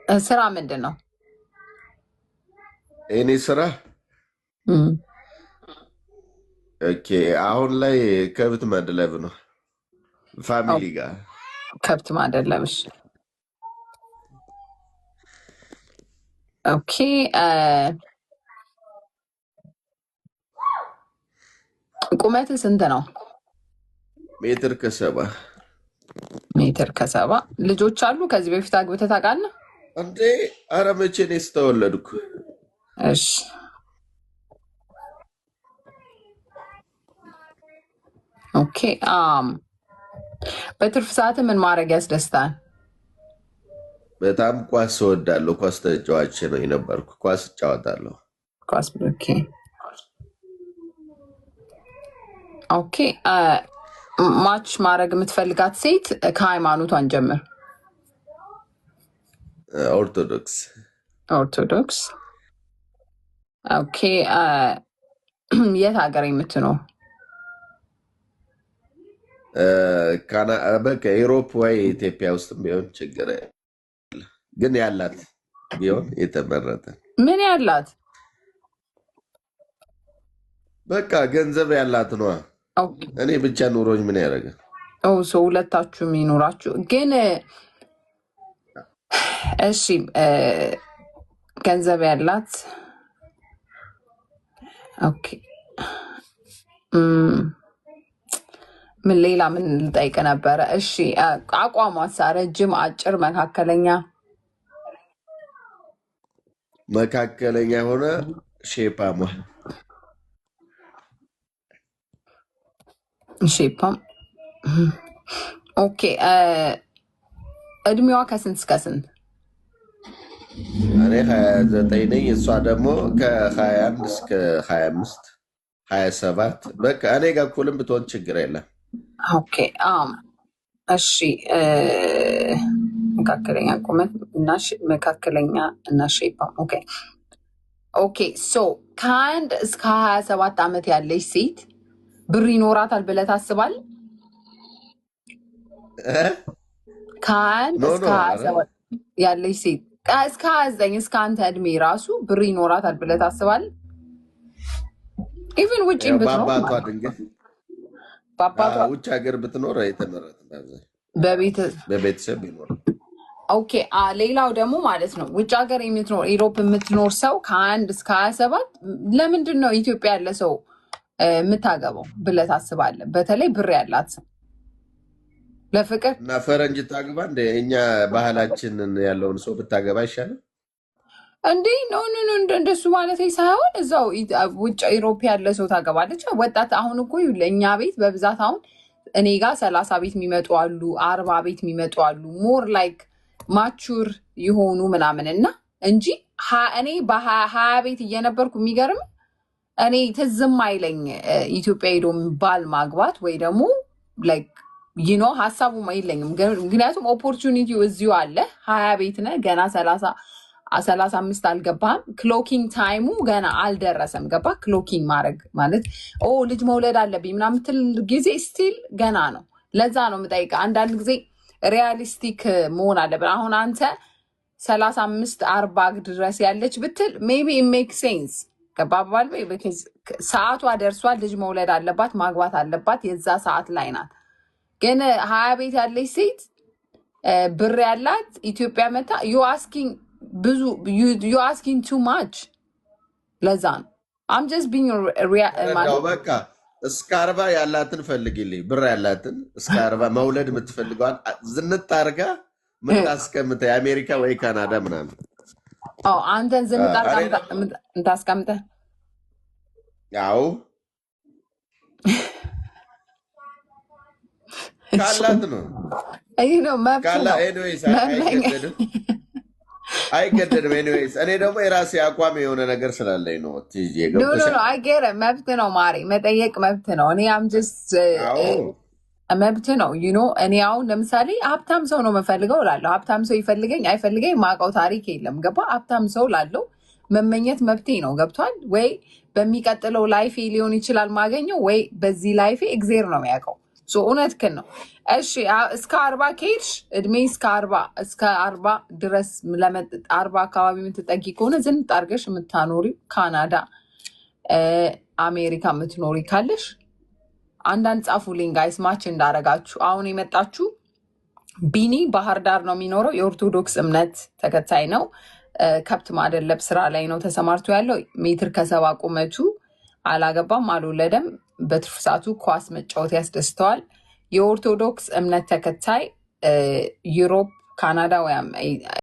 ስራ ምንድን ነው? እኔ ስራ እም፣ okay፣ አሁን ላይ ከብት መድለብ ነው ኦ፣ family ጋር። ከብት ማደለብ። እሺ። okay። ቁመት ስንት ነው? ሜትር ከ70። ሜትር ከ70። ልጆች አሉ? ከዚህ በፊት አግብተህ ታውቃለህ? እንዴ ኧረ መቼ እኔ ስተወለድኩ። እሺ። okay። በትርፍ ሰዓት ምን ማድረግ ያስደስታል? በጣም ኳስ እወዳለሁ። ኳስ ተጫዋች ነው የነበርኩ። ኳስ እጫወታለሁ። ኳስ። okay okay። Match ማድረግ የምትፈልጋት ሴት ከሃይማኖቷን ጀምር። ኦርቶዶክስ። ኦርቶዶክስ። okay። የት ሀገር የምትኖር? በቃ Europe ወይ ኢትዮጵያ ውስጥ ቢሆን ችግር የለም። ግን ያላት ቢሆን የተመረጠ። ምን ያላት? በቃ ገንዘብ ያላት ነዋ። okay። እኔ ብቻ ኑሮኝ ምን ያደርጋል? ኦ ሰው ሁለታችሁም ይኖራችሁ ግን እሺ፣ ገንዘብ ያላት። okay። እም፣ ምን ሌላ ምን ልጠይቅ ነበረ? እሺ፣ አቋሟስ ረጅም፣ አጭር፣ መካከለኛ? መካከለኛ የሆነ ሼፓሟ። Shape ኣም። Okay። እድሜዋ ከስንት እስከ ስንት? እኔ 29 ነኝ። እሷ ደግሞ ከ21 እስከ 25 27 በቃ እኔ ጋር እኩልም ብትሆን ችግር የለም። Okay። እሺ፣ መካከለኛ ቁመት እና መካከለኛ እና shape። Okay okay። So ከ1 እስከ 27 ዓመት ያለች ሴት ብር ይኖራታል ብለህ ታስባለህ? እ? ከ1 no እስከ no ሀያ ኧረ ሰባት ያለች ሴት እስከ 29 እስከ አንተ እድሜ ራሱ ብር ይኖራታል ብለህ ታስባለህ? Even ውጪም ያው ብትኖር በአባቷ ማለት ነው። ድንገት በአባቷ ውጭ ሀገር ብትኖር የተመረጠ በአብዛኛው በቤት በቤተሰብ ቢኖር። Okay። ሌላው ደግሞ ማለት ነው ውጭ ሀገር የምትኖር Europe የምትኖር ሰው ከ1 እስከ 27 ለምንድን ነው ኢትዮጵያ ያለ ሰው የምታገባው ብለህ ታስባለህ? በተለይ ብር ያላት ሰው ለፍቅር እና ፈረንጅ ታግባ እንደ እኛ ባህላችንን ያለውን ሰው ብታገባ አይሻልም? እንዴ no no no፣ እንደሱ ማለት ሳይሆን እዛው ውጭ Europe ያለ ሰው ታገባለች። ወጣት አሁን እኮ ይኸውልህ እኛ ቤት በብዛት አሁን እኔ ጋር 30 ቤት የሚመጡ አሉ፣ 40 ቤት የሚመጡ አሉ። More like mature የሆኑ ምናምን እና እንጂ እኔ በ20 ቤት እየነበርኩ የሚገርም እኔ ትዝም አይለኝ ኢትዮጵያ ሄዶ ባል ማግባት ወይ ደግሞ like ሀሳቡም የለኝም። ምክንያቱም opportunity ው እዚሁ አለ። 20 ቤት ነህ ገና 30 35 አልገባህም። Clocking time ኡ ገና አልደረሰም። ገባ clocking ማድረግ ማለት ኦ ልጅ መውለድ አለብኝ ምናምን የምትል ጊዜ still ገና ነው። ለዛ ነው የምጠይቀህ። አንዳንድ ጊዜ realistic መሆን አለብን። አሁን አንተ 35 40 ድረስ ያለች ብትል maybe make sense። ገባ አባባል? ሰዓቷ ደርሷል። ልጅ መውለድ አለባት፣ ማግባት አለባት። የዛ ሰዓት ላይ ናት። ግን 20 ቤት ያለች ሴት ብር ያላት ኢትዮጵያ መታ you asking ብዙ፣ you asking too much። ለዛ ነው I'm just being ተረዳው። ማለት በቃ እስከ 40 ያላትን ፈልጊልኝ፣ ብር ያላትን እስከ 40 መውለድ የምትፈልገዋን ዝንጥ አርጋ ምታስቀምጠ የአሜሪካ ወይ ካናዳ ምናምን። አዎ፣ አንተን ዝንጥ አድርጋ እኔ ደግሞ የምታስቀምጠ። ያው ካላት ነው። ይህ ነው መብት ካላ ነው Anyways መመኘት። አይገደድም አይገደድም። Anyways እኔ ደግሞ የራሴ አቋም የሆነ ነገር ስላለኝ ነው። ትይዤ No no ገብቶሻል? No, I get it። መብት ነው ማሬ፣ መጠየቅ መብት ነው። እኔ I'm just መብት ነው። እኔ አሁን ለምሳሌ ሀብታም ሰው ነው የምፈልገው እላለሁ። ሀብታም ሰው ይፈልገኝ አይፈልገኝ ማውቀው ታሪክ የለም። ገባ? ሀብታም ሰው ላለው መመኘት መብቴ ነው። ገብቷል ወይ? በሚቀጥለው life ኤ ሊሆን ይችላል ማገኘው ወይ በዚህ life ኤ እግዜር ነው የሚያውቀው። So እውነትህን ነው። እሺ እስከ 40 ከሄድሽ እድሜ እስከ 40 ድረስ 40 አካባቢ የምትጠጊ ከሆነ ዝንጥ አድርገሽ የምታኖሪው ካናዳ፣ አሜሪካ የምትኖሪ ካለሽ አንዳንድ ጻፉልኝ guys match እንዳረጋችሁ። አሁን የመጣችሁ ቢኒ ባህር ዳር ነው የሚኖረው። የኦርቶዶክስ እምነት ተከታይ ነው። ከብት ማደለብ ስራ ላይ ነው ተሰማርቶ ያለው። ሜትር ከ70 ቁመቱ፣ አላገባም፣ አልወለደም። በትርፍ ሰዓቱ ኳስ መጫወት ያስደስተዋል። የኦርቶዶክስ እምነት ተከታይ፣ Europe፣ ካናዳ ወይም